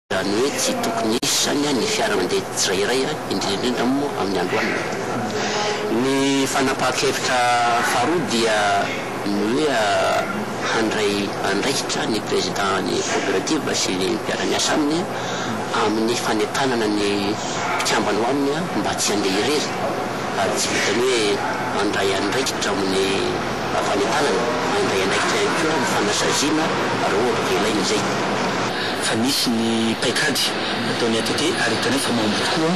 Izany hoe tsy tokony hisy izany ny fiara mandeha tsirairay, indrindra indrindra moa amin'ny andro alina. Ny fanapahan-kevitra faharoa dia ny hoe handray andraikitra ny président ny coopérative sy ny mpiara-miasa aminy amin'ny fanentanana ny mpikambana ao aminy mba tsy handeha irery ary tsy vitan'ny hoe handray andraikitra amin'ny fanentanana fa handray andraikitra ihany koa amin'ny fanasaziana raha ohatra ka ilaina izay. Fa nisy ny paikady nataon'ny ATT ary hitanay fa mahomby tokoa,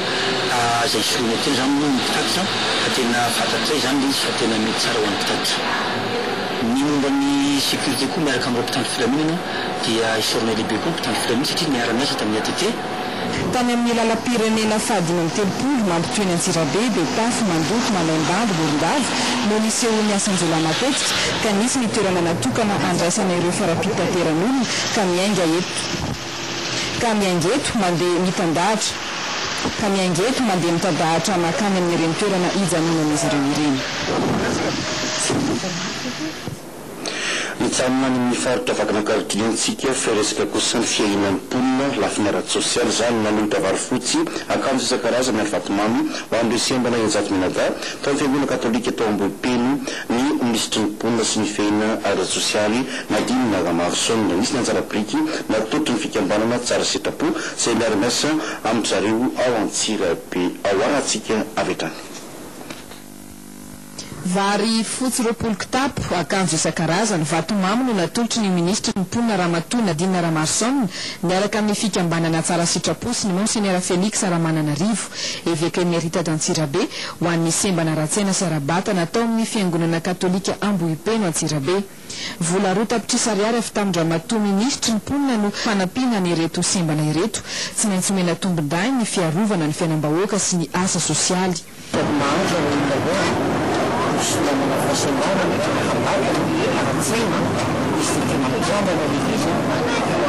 aza isorohina tena izany moa ny mpitatitra fa tena fantatray izany ilay izy fa tena mety tsara ho an'ny mpitatitra. Ny momba ny sécurité koa miaraka amin'ireo mpitandro filaminana dia isaorana lehibe koa ny mpitandro filaminana satria niara-niasa tamin'ny ATT. Tany amin'ny lalam-pirenena faha-35 mampitohy ny Antsirabe, Betafo, Mandoto, Malaimbandy, Morondava no nisehoan'ny asan-jiolahy matetika ka nisy ny toerana natokana handraisana ireo fiara-pitateran'olona ka miainga eto ka miainga eto mandeha mitandahatra ka miainga eto mandeha mitadahatra makany amin'ireny toerana hijanonan'izy ireo ireny. Mijanona any amin'ny faritra Vakinankaratra fa resaka kosa ny fiahiana ny mponina, lafiny ara-tsosialy izany, nanolotra vary fotsy, akanjo isan-karazany ary vatomamy ho an'ireo sembana 600 mianadahy tao amin'ny fiangonana katolika tao Ambohipeno ny minisitry ny mponina sy ny fiahiana ara-tsosialy Nadine Ramaroson. Nisy ny anjara biriky natolotry ny fikambanana Tsara Sitrapo izay miara-miasa amin-dry zareo ao Antsirabe ao. Arahantsika avy hatrany. Vary fotsy 20 kitapo, akanjo isan-karazany, vatomamy no natolotry ny minisitry ny mponina Ramatoa Nadine Ramaroson niaraka amin'ny fikambanana Tsara Sitrapo sy ny Monsenera Felix Ramananarivo, Eveka Emerita d'Antsirabe, ho an'ny sembana ara-tsaina sy ara-batana tao amin'ny Fiangonana Katolika Ambohipeno Antsirabe. Vola 2 tapitrisa ariary avy tamin-dRamatoa Minisitry ny mponina no fanampiana an'ireto sembana ireto. Tsy maintsy omena tombondahiny ny fiarovana ny fiainam-bahoaka sy ny asa sosialy. Sady mahantra no olona loha, misy namana fahasembanana, ara-batana, ara-tsaina, izy dia tena mikambana ilay izy an,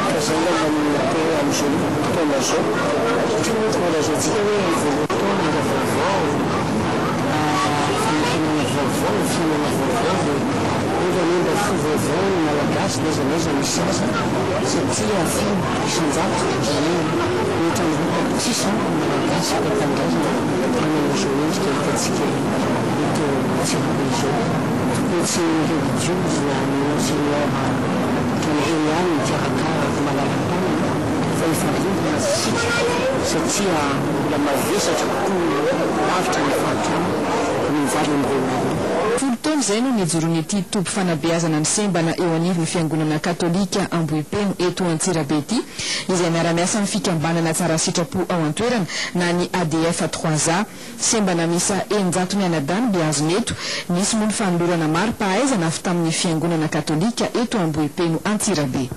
ka izay angamba no atao amin'izao taona izao, satria moa efa lazaintsika hoe voalohan-taona andro vaovao, fanantenana vaovao, fiainana vaovao dia enga anie mba fo vaovao ny Malagasy n'aiza n'aiza misy azy satria 10%, izany hoe mihoatra ny 2 tapitrisa ny Malagasy mpiray tanindrazana manana izao endrika hitantsika eto Antsirabe izao. Tokony tsy ny relijiozy na ny monseigneur ireny ihany no mikarakara ary malala-tanana fa hifandrimbona aza isika satria mbola mavesatra kokoa lavitra ny fahantrana no mivaly amin'ireo olona ireo. 10 taona izay no nijoroan'ity toby fanabeazana ny sembana eo anivon'ny fiangonana katolika Ambohipeno eto Antsirabe ity, izay miara-miasa amin'ny fikambanana tsara sitrapo ao an-toerana na ny ADF trois A. Sembana miisa 600 mianadahy no beazina eto. Nisy moa ny fanolorana mari-pahaizana avy tamin'ny fiangonana katolika eto Ambohipeno Antsirabe.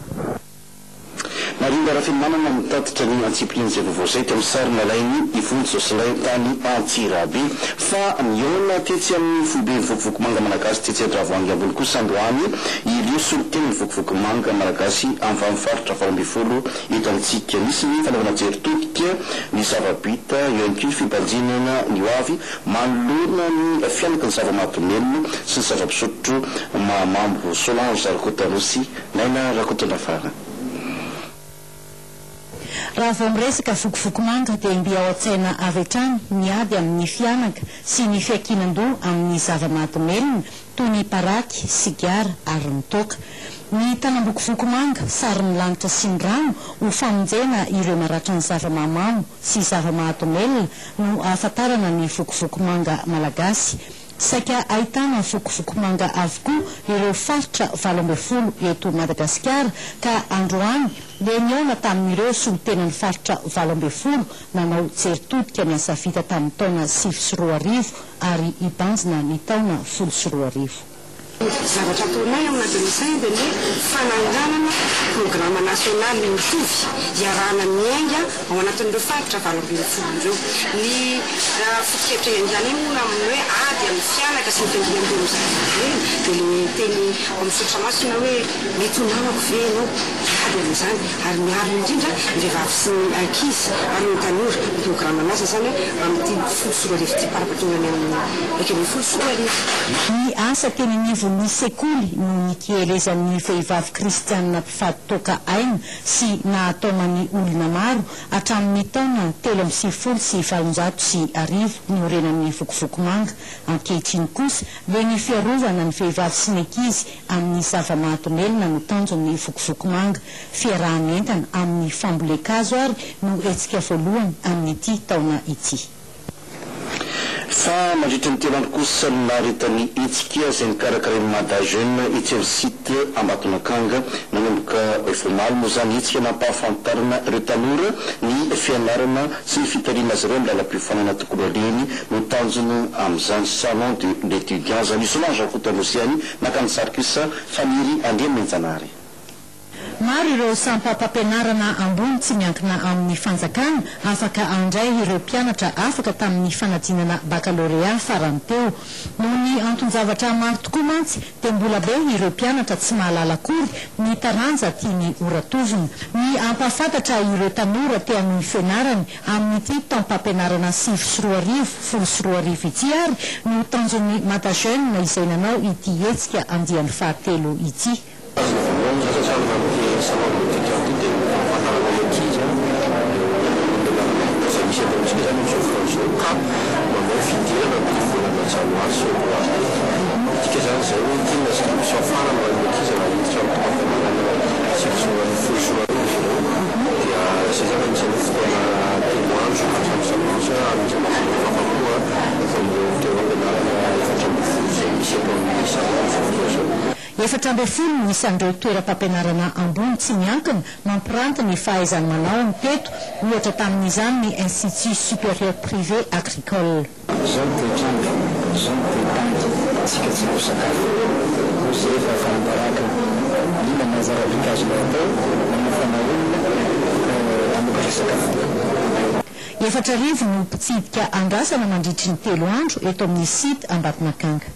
Marinda Rafenomanana mitatitra ny antsipirian'izay vaovao izay teo amin'ny sary nalain'i Ivonjy Jocelyn tany Antsirabe. Fa nihaona tetsy amin'ny foiben'ny Vokovoko Manga Malagasy tetsy Andravoahangy ambony kosa androany ireo solontenan'ny Vokovoko Manga Malagasy amin'ny faritra 18 eto amintsika. Nisy ny fanaovana jery todika ny zava-bita, eo ihany koa ny fibanjinana ny ho avy manoloana ny fianaky ny zava-mahadomelina sy ny zava-pisotro mahamamo. Solange Rakotoanosy, Naina Rakotondrafara. Raha vao miresaka vokovoko manga dia mby ao an-tsaina avy hatrany ny ady amin'ny fihanaka sy ny fiankinan-doha amin'ny zava-mahadomelina toy ny paraky, sigara ary ny toaka. Ny tanam-bokovoko manga, sarin'ny lanitra sy ny rano ho famonjena ireo maratran'ny zava-mahamamo sy zava-mahadomelina no ahafantarana ny vokovoko manga malagasy. Saika ahitana vokovoko manga avokoa ireo faritra 18 eto Madagasikara ka androany dia nihaona tamin'ireo solontenan'ny faritra 18 nanao jery todika ny asa vita tamin'ny taona 2009 ary hibanjina ny taona 2010. Ny zavatra ataonay ao anatin'ny saina dia ny hoe fananganana programa nasionaly mitovy iarahana miainga ao anatin'ireo faritra 18 ireo. Ny foto-kevitra iainganay moa amin'ny hoe ady amin'ny fianaka sy ny fiankinam-po amin'ny zava-mahadomelina dia ilay teny ao amin'ny soratra masina hoe mety ho namako ve ianao hiady amin'izany ary miaro indrindra ny vehivavy sy ny ankizy ary ny tanora. Ny programan'asa izany amin'ity 2010 ity parapatonga any amin'ny 2011. Ny asa teny anivon'ny. anivon'ny sekoly no nikelezan'ny vehivavy kristianina mpifady toaka aina sy nahataomany olona maro hatramin'ny taona 1893 niorenan'ny Vokovoko Manga. Ankehitriny kosa dia ny fiarovana ny vehivavy sy ny ankizy amin'ny zava-mahadomelina no tanjon'ny Vokovoko Manga. Fiaraha-mientana amin'ny fambolen-kazo ary no hetsika voalohany amin'ity taona ity. Fa mandritra ny 3 andro kosa no naharetan'ny hetsika izay nikarakarain'ny Mada Jeune etsy amin'ny site Ambatonakanga. Nanomboka efa omaly moa izany hetsika nampahafantarana ireo tanora ny fianarana sy ny fitarihana azy ireo amin'ny lalam-piofanana tokony alehany no tanjona amin'izany salon de l'étudiant izany. Io Solange Rakotoanosy ihany naka ny sary kosa Faniry Andriamianjanahary. Maro ireo sampam-pampianarana ambony tsy miankina amin'ny fanjakana afaka handray ireo mpianatra afaka tamin'ny fanadinana bakalorea farany teo. Noho ny anton-javatra maro tokoa mantsy dia mbola be ireo mpianatra tsy mahalala akory ny taranja tiany horatovina. Ny hampahafantatra ireo tanora te hanohy fianarany amin'ity taom-pampianarana 2009 2010 ity ary no tanjon'ny Mada Jeune izay nanao ity hetsika andiany fahatelo ity. Tanjona voalohany izao satria amin'ity salon de l'étudiant ity dia ny fampahafantarana ny ankizy ny lalana izay misy eto amintsika izany amin'izao fotoana izao ka manao fidirana amin'ity volana janoary sy febroary ity. Midika izany izay hoe ity ny inscription farany ho an'ny ankizy raha hiditra amin'ny taom-pampianarana 2009 2010 izy ireo dia izay izany anisan'ny fotoana 3 andro hatramin'ny sabotsy anisan'ny mahazoana fahafapo amin'ireo toeram-pianarana 14 izay misy eto amin'ny salon amin'izao fotoana izao. 14 no isan'ireo toeram-pampianarana ambony tsy miankina mampiranty ny fahaizany manao ny teto, ohatra tamin'izany ny Institut Supérieur Privé Agricole. Zao ny toetr'andro, zao ny toe-tany, tsika tsy ampy sakafo. Hoy izy rehefa afahambaraka. Inona ny anjara biriky azonao atao manofana olona hamokatra sakafo? 4000 no mpitsidika andrasana mandritry ny 3 andro eto amin'ny site Ambatonakanga.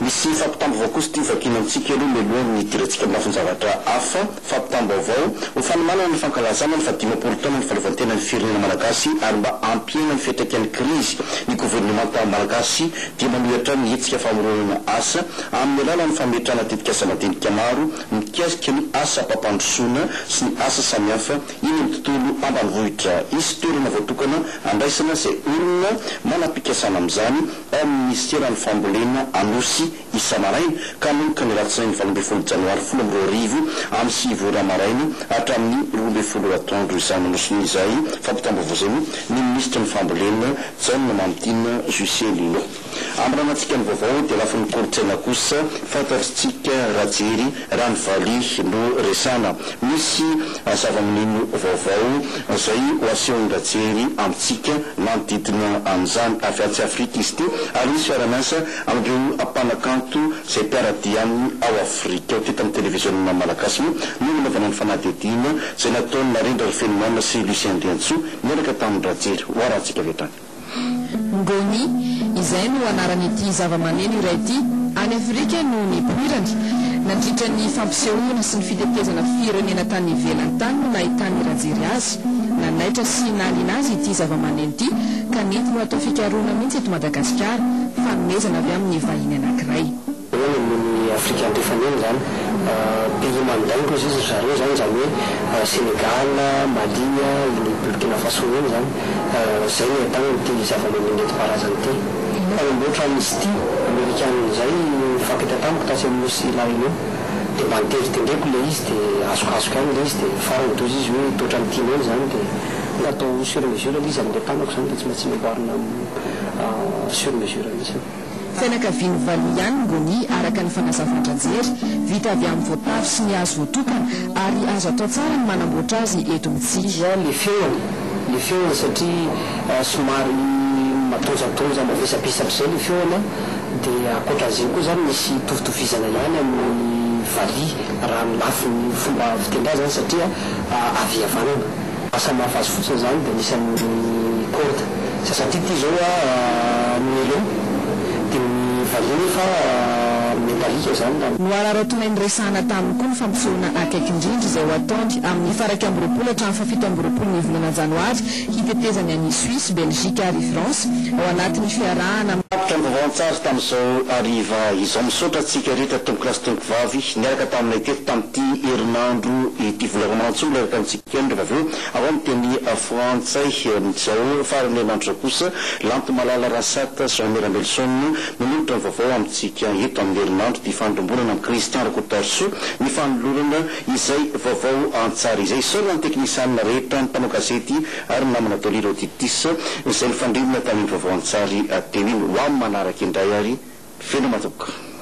Misy fampitam-baovao kosa ity hovakiana amintsika aloha mialohan'ny hidirantsika amin'ny lafin-javatra hafa. Fampitam-baovao, ho fanomanana ny fankalazana ny fahadimampolo taonan'ny fahaleovantenan'ny firenena malagasy ary mba hampihena ny fiantraikan'ny krizy, ny governemanta malagasy dia manohy hatrany ny hetsika famoronana asa amin'ny alalan'ny fametrahana tetikasa madinika maro mikasika ny asam-pampandrosoana sy ny asa samihafa eny amin'ny tontolo ambanivohitra. Hisy toerana voatokana handraisana izay olona manam-pikasana amin'izany ao amin'ny minisiteran'ny Fambolena Anosy isa-maraina ka hanomboka ny alatsinainy 18 janoary 2010 amin'ny 9 ora maraina hatramin'ny 12 ora atoandro izany. Nanao sonia izay fampitam-baovao izay moa ny minisitry ny Fambolena Jaona Mamitiana Jucelino. Hamaranantsika ny vaovao dia lafiny kolontsaina kosa fantatritsika Rajery raha ny valiha no resahana. Misy zava-maneno vaovao izay ho asehon'i Rajery amintsika manodidina an'izany. Avy atsy Afrika izy ity ary misy fiara-miasa amin'ireo mpanakanto izay mpiara-dia aminy ao Afrika. Teto amin'ny televiziona malagasy moa no nanaovana ny fanadihadiana izay nataon'i Narendra Rafenomanana sy Lucien Andriantsoa niaraka tamin'i Rajery. Ho arahantsika avy hatrany. Ngoni, izay no anaran'ity zavamaneno iray ity, any Afrika no nipoirany. Nandritra ny fampisehoana sy ny fitetezana firenena tany ivelany tany no nahitan'i Rajery azy. Nanaitra sy nahaliana azy ity zavamaneno ity ka nentiny ho atao fikarohana mihitsy eto Madagasikara, fanomezana avy amin'ny vahiny anankiray. Eny amin'ny Afrika Andrefana eny izany, pays mandingue hozy izy ry zareo izany, izany hoe Sénégal, Mali, iny Burkina Faso iny izany, izay no ahitana an'ity zavamaneno nentim-paharazana ity. Mpanamboatra an'izy ity, Amerikana izay nifankahita tamiko tatsy amin'ny nosy La Réunion, dia mba nitendritendreko ilay izy dia azokazoko ihany ilay izy dia farany dia hozy izy hoe toa ohatran'ny tianao izany dia natao sur mesure ilay izy amin'ilay tanako izany dia tsy maintsy namboarina sur mesure mihitsy. Fianakavian'ny valiha ihany Ngoni araka ny fanazavan-dRajery, vita avy amin'ny voatavo sy ny hazo voatokana ary azo atao tsara ny manamboatra azy eto amintsika. Izy le feony, le feony satria somary matonjatonja mavesabesatra izay le feony an, dia ankoatran'izay koa izany misy itovitovizana ihany amin'ny valiha raha ny lafiny fomba fitendry azy izany satria havia havanana. Asa mahafazy azy fotsiny izany dia anisan'ny corde satria ity izao a nylon dia ny valiha nefa. Somary métallique izany raha. Nohararaotinay niresahana taminy koa ny fampisehoana akaiky indrindra izay ho ataony amin'ny faha 21 hatramin'ny faha 27 ny volana janoary hitetezany an'i Suisse, Belgique ary France ao anatin'ny fiarahana Tapitra ny vaovao an-tsary tamin'izao hariva izao. Misaotra antsika rehetra tompokolahy sy tompokovavy niaraka taminay teto tamin'ity herinandro ity. Vola Ramanantsoa miaraka amintsika ihany rehefa avy eo ao amin'ny teny frantsay. Amin'izao faran'ny herinandro izao kosa, Lantomalala Rasata Jean Mirambelson manolotra ny vaovao amintsika eto amin'ny herinandro ity fandrombonana amin'i Christian Rakotoarisoa ny fanolorana izay vaovao an-tsary izay. Isaorana ny teknisianina rehetra, ny mpanao gazety ary ny namana Dolly Roditis izay nifandrimbona tamin'iny vaovao an-tsary teo iny. Ho amin'ny manaraka indray ary veloma tompoko.